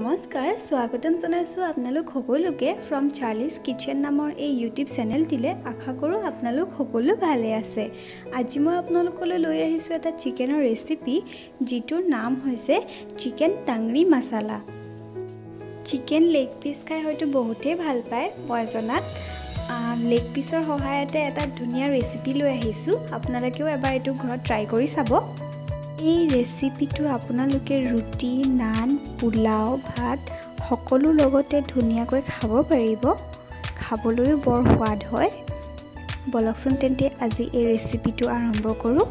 নমস্কাৰ, স্বাগতম জনাইছোঁ আপোনালোক সকলোকে ফ্ৰম চাৰ্লিজ কিটচেন নামৰ এই ইউটিউব চেনেলটিলৈ। আশা কৰোঁ আপোনালোক সকলো ভালে আছে। আজি মই আপোনালোকলৈ লৈ আহিছোঁ এটা চিকেনৰ ৰেচিপি, যিটোৰ নাম হৈছে chicken tangri masala. Chicken leg piece খাই হয়তো বহুতেই ভাল পায়। মই জনাত লেগ পিচৰ সহায়তে এটা ধুনীয়া ৰেচিপি লৈ আহিছোঁ। আপোনালোকেও এবাৰ এইটো ঘৰত ট্ৰাই কৰি চাব। এই ৰেচিপিটো আপোনালোকে ৰুটি, নান, পোলাও, ভাত সকলো লগতে ধুনীয়াকৈ খাব পাৰিব। খাবলৈও বৰ সোৱাদ হয়। বলকচোন তেন্তে আজি এই ৰেচিপিটো আৰম্ভ কৰোঁ।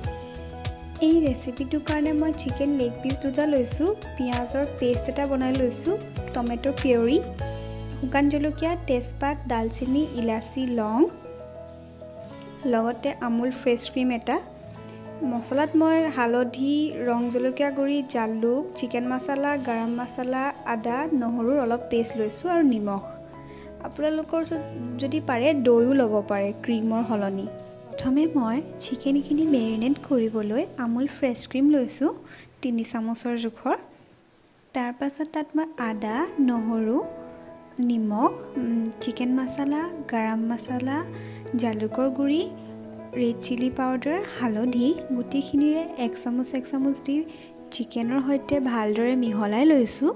এই ৰেচিপিটোৰ কাৰণে মই চিকেন লেগ পিচ দুটা লৈছোঁ, পিঁয়াজৰ পেষ্ট এটা বনাই লৈছোঁ, টমেট' পিউৰি, শুকান জলকীয়া, তেজপাত, ডালচেনি, ইলাচি, লং, লগতে আমুল ফ্ৰেছ ক্ৰীম এটা। মছলাত মই হালধি, ৰং জলকীয়া গুড়ি, জালুক, চিকেন মছলা, গৰম মছলা, আদা, নহৰুৰ অলপ পেষ্ট লৈছোঁ আৰু নিমখ। আপোনালোকৰ ওচৰত যদি পাৰে দৈও ল'ব পাৰে ক্ৰীমৰ সলনি। প্ৰথমে মই চিকেনখিনি মেৰিনেট কৰিবলৈ আমুল ফ্ৰেছ ক্ৰীম লৈছোঁ 3 চামুচৰ জোখৰ। তাৰপাছত তাত মই আদা, নহৰু, নিমখ, চিকেন মছলা, গৰম মছলা, জালুকৰ গুড়ি, ৰেড চিলি পাউডাৰ, হালধি গোটেইখিনিৰে 1 চামুচ 1 চামুচ দি চিকেনৰ সৈতে ভালদৰে মিহলাই লৈছোঁ।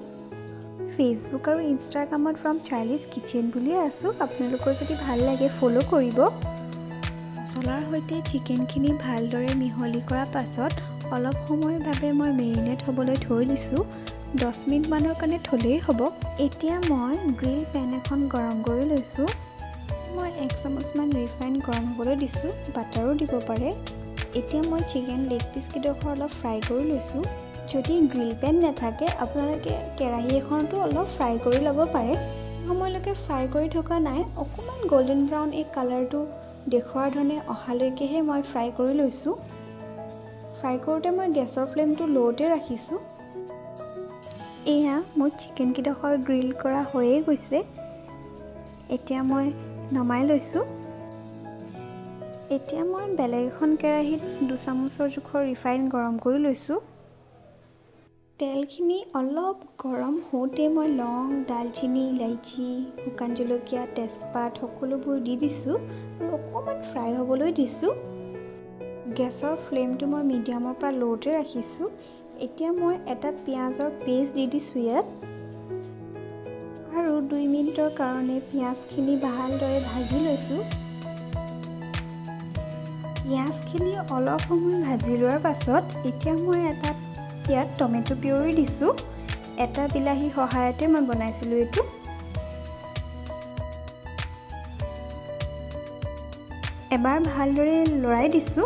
ফেচবুক আৰু ইনষ্টাগ্ৰামত ফ্ৰম চাৰ্লিজ কিটচেন বুলিয়ে আছোঁ। আপোনালোকৰ যদি ভাল লাগে ফ'ল' কৰিব। মছলাৰ সৈতে চিকেনখিনি ভালদৰে মিহলি কৰাৰ পাছত অলপ সময়ৰ বাবে মই মেৰিনেট হ'বলৈ থৈ দিছোঁ। 10 মিনিটমানৰ কাৰণে থ'লেই হ'ব। এতিয়া মই গ্ৰিল পেন এখন গৰম কৰি লৈছোঁ। মই 1 চামুচমান ৰিফাইন গৰম হ'বলৈ দিছোঁ, বাটাৰো দিব পাৰে। এতিয়া মই চিকেন লেগ পিচকেইডোখৰ অলপ ফ্ৰাই কৰি লৈছোঁ। যদি গ্ৰিল পেন নাথাকে আপোনালোকে কেৰাহী এখনতো অলপ ফ্ৰাই কৰি ল'ব পাৰে। সময়লৈকে ফ্ৰাই কৰি থকা নাই, অকণমান গল্ডেন ব্ৰাউন এই কালাৰটো দেখুওৱাৰ ধৰণে অহালৈকেহে মই ফ্ৰাই কৰি লৈছোঁ। ফ্ৰাই কৰোঁতে মই গেছৰ ফ্লেমটো ল'তে ৰাখিছোঁ। এয়া মোৰ চিকেনকেইডোখৰ গ্ৰিল কৰা হৈয়ে গৈছে। এতিয়া মই নমাই লৈছোঁ। এতিয়া মই বেলেগ এখন কেৰাহীত 2 চামুচৰ জোখৰ ৰিফাইন গৰম কৰি লৈছোঁ। তেলখিনি অলপ গৰম হওঁতে মই লং, ডালচেনি, ইলাচি, শুকান জলকীয়া, তেজপাত সকলোবোৰ দি দিছোঁ আৰু অকণমান ফ্ৰাই হ'বলৈ দিছোঁ। গেছৰ ফ্লেমটো মই মিডিয়ামৰ পৰা ল'তে ৰাখিছোঁ। এতিয়া মই এটা পিঁয়াজৰ পেষ্ট দি দিছোঁ ইয়াত আৰু 2 মিনিটৰ কাৰণে পিঁয়াজখিনি ভালদৰে ভাজি লৈছোঁ। পিঁয়াজখিনি অলপ সময় ভাজি লোৱাৰ পাছত এতিয়া মই এটা ইয়াত টমেট' পিউৰি দিছোঁ। এটা বিলাহীৰ সহায়তে মই বনাইছিলোঁ এইটো। এবাৰ ভালদৰে লৰাই দিছোঁ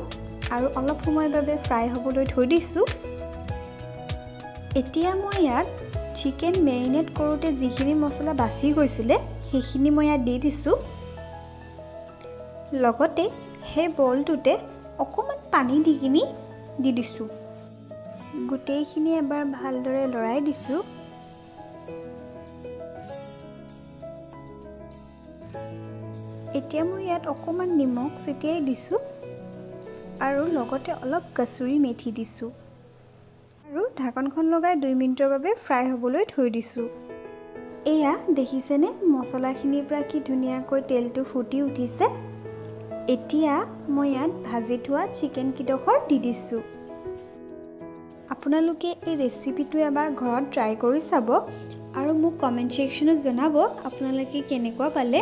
আৰু অলপ সময়ৰ বাবে ফ্ৰাই হ'বলৈ থৈ দিছোঁ। এতিয়া মই ইয়াত চিকেন মেৰিনেট কৰোঁতে যিখিনি মছলা বাচি গৈছিলে সেইখিনি মই ইয়াত দি দিছোঁ। লগতে সেই বলটোতে অকণমান পানী দি কিনি দি দিছোঁ। গোটেইখিনি এবাৰ ভালদৰে লৰাই দিছোঁ। এতিয়া মই ইয়াত অকণমান নিমখ ছটিয়াই দিছোঁ আৰু লগতে অলপ কচুৰি মেথি দিছোঁ আৰু ঢাকনখন লগাই 2 মিনিটৰ বাবে ফ্ৰাই হ'বলৈ থৈ দিছোঁ। এয়া দেখিছেনে মছলাখিনিৰ পৰা কি ধুনীয়াকৈ তেলটো ফুটি উঠিছে। এতিয়া মই ইয়াত ভাজি থোৱা চিকেনকেইডোখৰ দি দিছোঁ। আপোনালোকে এই ৰেচিপিটো এবাৰ ঘৰত ট্ৰাই কৰি চাব আৰু মোক কমেণ্ট ছেকশ্যনত জনাব আপোনালোকে কেনেকুৱা পালে।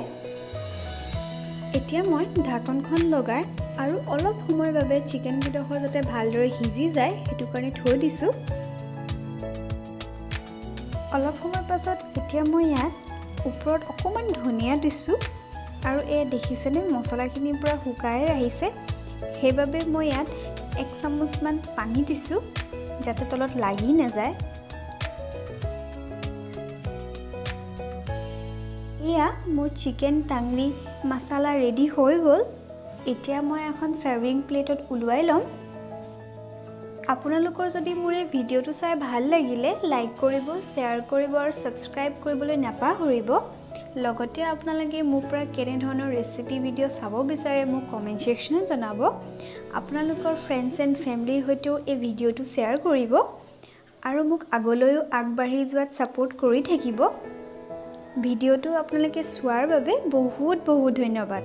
এতিয়া মই ঢাকনখন লগাই আৰু অলপ সময়ৰ বাবে চিকেনকেইডোখৰ যাতে ভালদৰে সিজি যায় সেইটো কাৰণে থৈ দিছোঁ। অলপ সময়ৰ পাছত এতিয়া মই ইয়াত ওপৰত অকণমান ধনিয়া দিছোঁ আৰু এয়া দেখিছেনে মছলাখিনি পূৰা শুকাই আহিছে। সেইবাবে মই ইয়াত 1 চামুচমান পানী দিছোঁ যাতে তলত লাগি নাযায়। এয়া মোৰ চিকেন টাংৰি মছলা ৰেডি হৈ গ'ল। এতিয়া মই এখন ছাৰ্ভিং প্লেটত ওলোৱাই ল'ম। আপোনালোকৰ যদি মোৰ এই ভিডিঅ'টো চাই ভাল লাগিলে লাইক কৰিব, শ্বেয়াৰ কৰিব আৰু ছাবস্ক্ৰাইব কৰিবলৈ নাপাহৰিব। লগতে আপোনালোকে মোৰ পৰা কেনেধৰণৰ ৰেচিপি ভিডিঅ' চাব বিচাৰে মোক কমেণ্ট ছেকশ্যনত জনাব। আপোনালোকৰ ফ্ৰেণ্ডছ এণ্ড ফেমিলিৰ সৈতেও এই ভিডিঅ'টো শ্বেয়াৰ কৰিব। আৰু মোক আগলৈও আগবাঢ়ি যোৱাত ছাপোৰ্ট কৰি থাকিব। ভিডিঅ'টো আপোনালোকে চোৱাৰ বাবে বহুত বহুত ধন্যবাদ।